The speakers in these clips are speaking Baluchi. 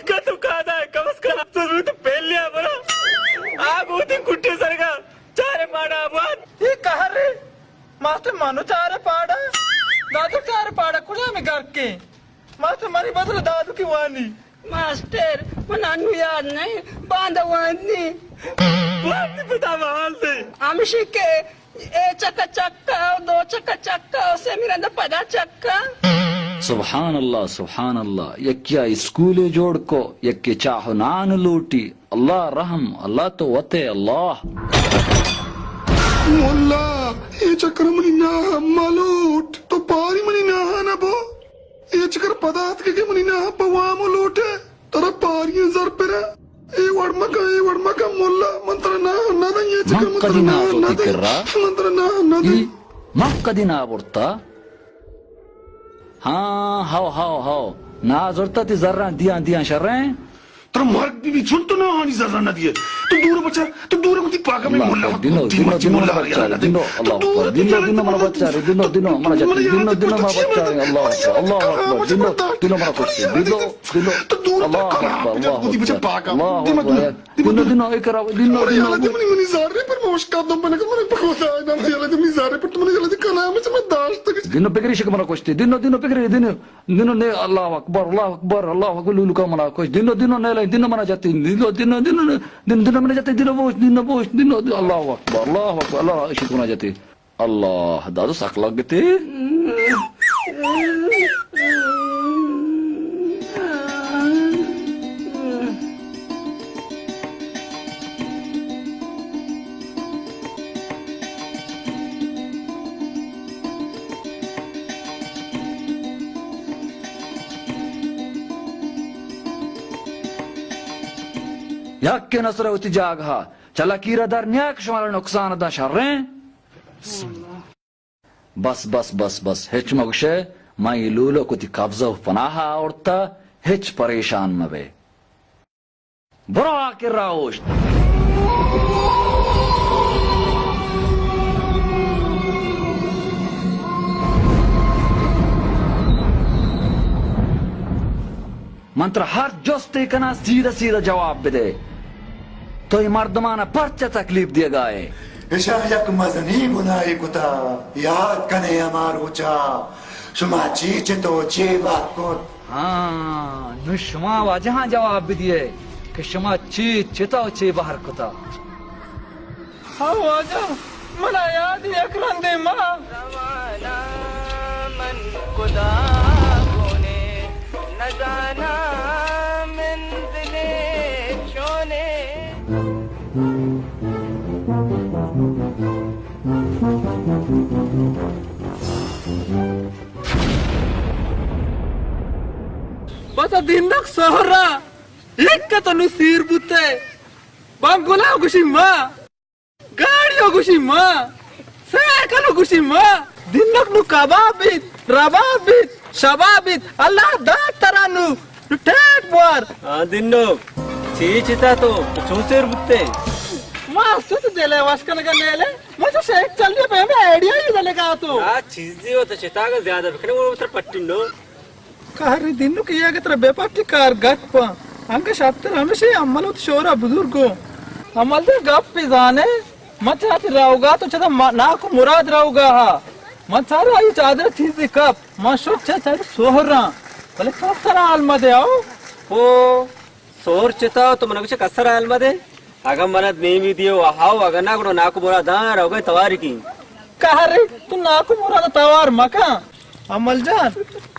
کتو کادا کم از کم تو تو پہلیا برا۔ آ گوتی کٹے سرگا چارے پاڑا آباد۔ اے کہر رے، ماسٹر مانو چارے پاڑا۔ دادو چارے پاڑا کجا میں گھر کے؟ ماسٹر منی بدل دادو کی وانی۔ ماسٹر، من انو یاد نہیں، باندا وانی۔ وانی پتا محل دے۔ ہمشی کے اے چکا چکا، دو چکا چکا، اسے میرا دا پدا چکا۔ سبحان اللہ، سبحان اللہ۔ یکیا اسکولے جوڑ کو، یکے چاہ و نان لوٹی۔ اللہ رحم، اللہ تو وتے اللہ۔ واللہ، اے چکر منی ناہ ملوٹ، تو پاری منی ناہ نہ بو۔ اے چکر پدا اتکے کہ منی ناہ پہ وام و لوٹے، ترا پاری زر پرا۔ اے وڑ مکن، اے وڑ مکن ملا، من ترا ناہ نہ دیں، اے چکر من ترا ناہ نہ دیں۔ من ترا ناہ نہ دیں۔ من کدی ناہ برتا؟ ہاں، ہو، ہو، ہو۔ ناہ زرتا تی زراں دیاں، دیاں شریں۔ ترا مرگ بی بی چون تو ناہانی زراں نہ دیئے۔ تو دور بچار، تو دور گتی پاگا میں ملا، دینو، دینو، دینو، منا بچارے، دینو، اللہ اکبر، دینو، دینو، منا بچارے، دینو، دینو، منا جاتے، دینو، دینو، منا بچارے، اللہ اکبر، اللہ اکبر، دینو، دینو، منا کشتے، دینو، دینو، اللہ اکبر، اللہ اکبر، اللہ اکبر۔ دینو، دینو، اے کرا، دینو، دینو۔ منی، منی زارے پر موش کادم بنکن، من پکوتا ہے، نام یلا دمی زارے پر تو من یلا دی کنا، من داشت۔ دینو پکری شک منا کشتے، دینو، دینو پکری، دینو۔ دینو نے، اللہ اکبر، اللہ اکبر، اللہ اکبر، لولکا منا کش۔ دینو، دینو نے لے، دینو منا جاتے، دینو، دینو، دینو، دینو، دینو منا جاتے، دینو بوش، دینو بوش، دینو، اللہ اکبر، اللہ اکبر، اللہ عشق منا جاتے۔ اللہ، دادو سک لگتے۔ یکے نسر وتی جاگہا چہ لکیرا در نیا کہ شمارا نقصان داں شریں۔ بس، بس، بس، بس، ہچ مگوشے، من اے لولک وتی قبضہ و پناہا آورتا، ہچ پریشان مبے۔ برو آ کرا اوشت۔ من ترا ہر جستے کناں، سیدھا سیدھا جواب بدے۔ تو اے مردمانا پرچا تکلیف دیگا ئے؟ اشاں یک مزنیں گناہے کتا، یات کنے ہما روچا شما چے چتو چے بہر کت؟ ہاں، نوں شما واجہاں جواب بدیئے کہ شما چے چتا و چے بہر کتا۔ ہاں واجہ، منا یاد یک رندے ما۔ روانا من کدا گونے، نزاناں منزلے چونے۔ بس دینک سہرا، یک تو نوں سیر بوتے، بانگلا گوشی ما۔ گاڑی و گوشی ما، سائیکل و گوشی ما، دینک نوں کباب بیت، رباب بیت، شباب بیت، اللہ دات ترا نوں، نوں ٹیک بوار۔ ہاں دینو، چی چتا تو، چون سیر بوتے؟ ما سوت دلے وش کنگا نیلے، ما تو شیک چل دیا پہ ہمیں آئیڈیا ہی دلے گا تو۔ آ چیزی ہو تو چتا کا زیادہ بکنے، وہ تر پٹی نو۔ کہر دینو کہ یک ترا بے پٹی کار گٹ پا۔ انگہ شتر ہمیشہ عمل وت شورا بزرگو۔ عمل دے گپ پہ زانے، من چاتی راوگا تو چدا ما-، ناکو مراد راوگا ہا۔ من چارو آئی چادر چیزی کپ، من شد چہ چارو سوہراں۔ بلے کس ترا حال مدے آؤ۔ او، سور چتا تو منو چہ کس ترا حال مدے؟ اگاں من ات نیمی دیو ہاو، اگاں نہ گڑا ناکو مراد آں روگئے تواری کی۔ کہرے، تو ناکو مراد توار مکن۔ امل جان،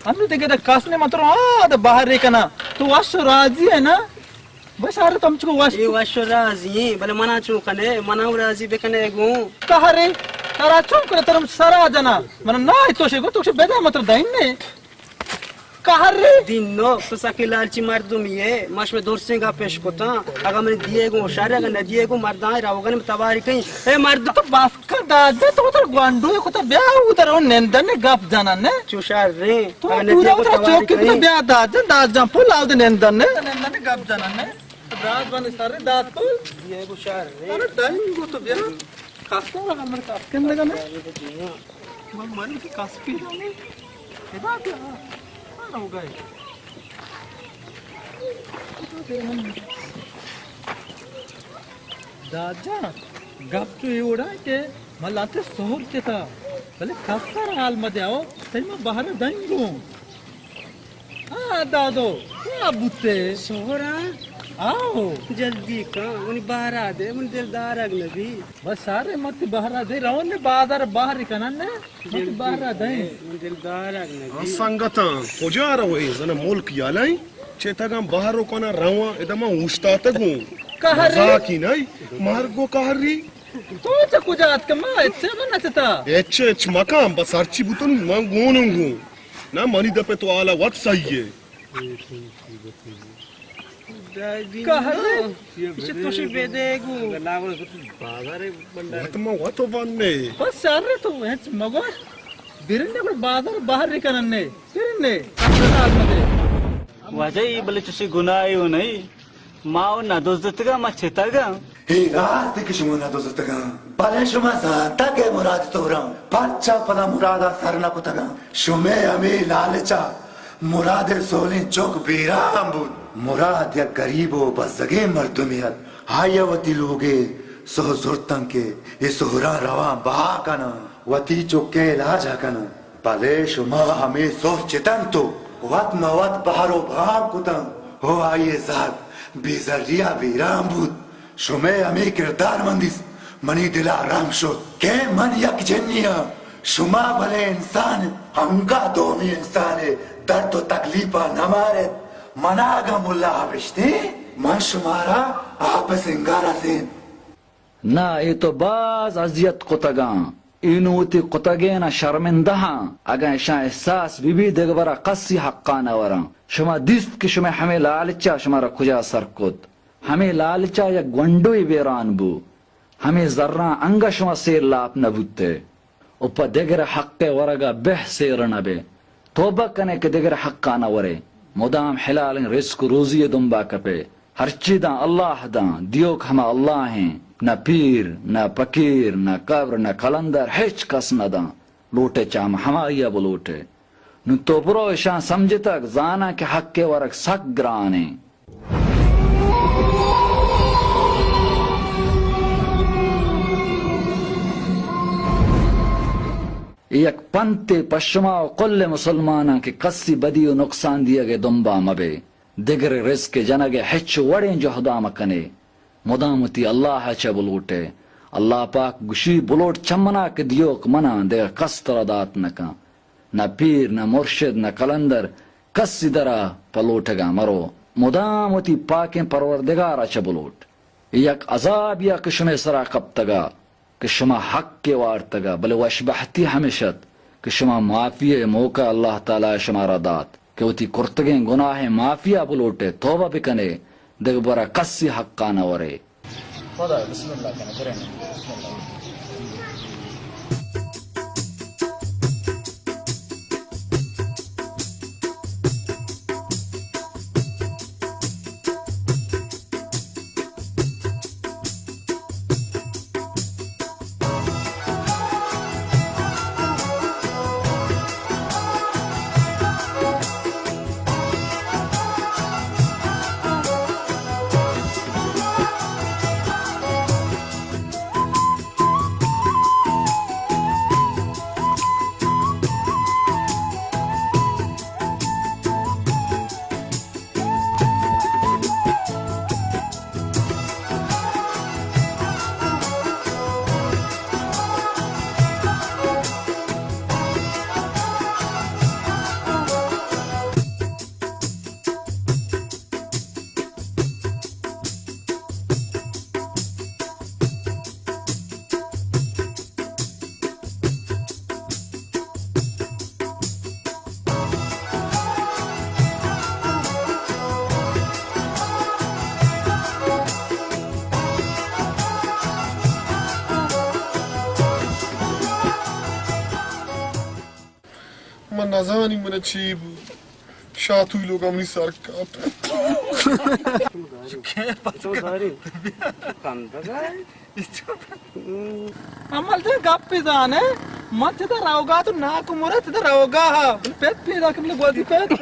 انو دگہ دہ کس نے من ترا آ دہ بہرے کناں۔ تو وش و راضی ہے نا؟ بس ہر تم چکو وش۔ اے وش و راضی ہیں، بلے منا چون کنے، منا ہم راضی بکنے گوں۔ کہرے، ترا چون کنے ترم سرا جنا۔ من نہ تو شے گو، تو شے بدہ من ترا دین نے۔ کہرے۔ دینو، تو سکیں لالچی مردمے ئے، ما شمئے درسیں گپ اش کتاں۔ اگاں من دیئے گوں ہوشارے، اگاں نہ دیئے گوں مرداں روگن تواری کئیں۔ اے مرد تو بس کن داد جان، تو تر گوانڈو کتا بیا او در نندن گپ جنن نے۔ چو شر رے۔ تو اگاں نہ دیئے گوں تواری کئیں۔ بیا داد جان، داد جان پل آو نندن نے۔ نندن گپ جنن نے۔ داد بن سر داد پل۔ دیئے گوں شر رے۔ ارے ڈائنگ گو تو بیا۔ کاسکو ہمر کاسکن لگا نا۔ من من کی کاسکی جانے۔ ادا کیا؟ ہاں، ہو گئے۔ داد جان، گپ چو اے وڑا کہ من لہتے سہر چتا، بلے کس سر حال مدے آؤ، تئی من بہر دنگوں۔ آ دادو، کیا بوتے؟ سہرا؟ آؤ۔ جلدی کن، منی بہرا دے، من دلدارگ نبی۔ بس سارے مت بہرا دے، رون نے بازار بہر کنن نے، مت بہرا دیں۔ من دلدارگ نبی۔ آ سنگتاں، کجا روئے؟ زن ملک یلائیں، چتگاں بہر و کناں رواں، ادا من اوشتاتگوں۔ قہرے؟ مزاکی نئی، مرگ و قہری۔ تو چہ کجا اتکہ؟ ما اچ من نچتا۔ اچ، اچ مکان، بس ہرچی بوتن من گونوں گوں۔ نہ منی دپے تو حالا وت سہی ئے۔ کہرے؟ ایشی توشی بدے گو۔ وت ما وت بنے۔ بس شر تو ہچ مگو۔ برنے گڑا بازار بہر کنن نے۔ برنے۔ واجہ ای بلے چوشی گناہی و نہیں۔ ما و نہ دزتگاں، ما چتگاں۔ اے راست کہ شما نہ دزتگاں، بلے شما زانتا کہ مراد سہراں، پرچا پدا مرادا سر نہ کتگاں؟ شمے ہمے لالچا مراد سولیں چک بیران بوت۔ مراد یک گریب و بزگیں مردمے ات۔ آئی ء وتی لوگے سہر زرتن کہ اے سہراں رواں بہا کناں، وتی چکے علاج ء کناں۔ بلے شما ہمے سہر چتنت و وت مہ وت بہر و بہا کتنت و آئی ء زہگ بے زری ء بیران بوت۔ شمئے ہمے کردار من دیست، منی دل ء رم شت کہ من یک جنی آں، شما بلے انسان ات، انگت دومی انسان ء درد و تکلیف ء نہ مار ایت۔ منا اگاں ملا ء بشتیں، من شمارا آپ ء سنگار ء زین۔ ناں، اے تو باز اذیت کتگاں۔ اے نوں وتی کتگیناں شرمندہ آں۔ اگاں اشاں احساس بہ بیت، دگہ برا کسی حقا نہ وراں۔ شما دیست کہ شمئے ہمے لالچا شمارا کجا سر کت۔ ہمے لالچا یک گونڈوے بیران بو۔ ہمے زراں انگہ شما سیر لاپ نہ بوتئے۔ و پہ دگرے حق ء ورگ ء بہ سیر نہ بئے۔ توبہ کنے کہ دگرے حق ء نہ ورئے۔ مدام حلالیں رزق و روزی ء دمب ء کپئے۔ ہرچی داں اللہ داں، دیوک ہما اللہ ایں۔ نہ پیر، نہ پکیر، نہ قبر، نہ قلندر، ہچ کس نہ داں۔ لوٹئے چہ ہم ہمائی ء بلوٹئے۔ نوں تو برو، اشاں سمجھتگ، زاناں کہ حق ء ورگ سک گران ایں۔ اے یک پنتے پہ شما و کل مسلماناں کہ کسی بدی و نقصان دیگ ء دمبا مہ بئے۔ دگرے رزق ء جنگ ء ہچ وڑیں جہدا مہ کنے۔ مدام وتی اللہ ء چہ بلوٹئے۔ اللہ پاک گشی، بلوٹ چہ منا کہ دیوک مناں، دگہ کس ترا دات نہ کن۔ نہ پیر، نہ مرشد، نہ قلندر، کسی درا پہ لوٹگا مرو۔ مدام وتی پاکیں پروردگارا چہ بلوٹ۔ اے یک عذابیا کہ شمئے سرا کپتگا کہ شما حقے وارتگا، بلے وشبہتی ہمش ات کہ شما معافی ء موقع اللہ تعالی شمارا دات کہ وتی کرتگیں گناہ ء معافیا بلوٹئے، توبہ بکنئے، دگہ برا کسی حقا نہ ورئے۔ خدا، بسم اللہ کنے، برین۔ بسم اللہ۔ من نزانی من چی بو۔ شاتوی لوگ منی سر کاپ۔ عمل جان گپ زانے، من تدا روگا تو ناک مرے تدا روگا ہا۔ پت پیدا کہ من گوزی پت۔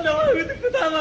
دوا وتی پتا ما۔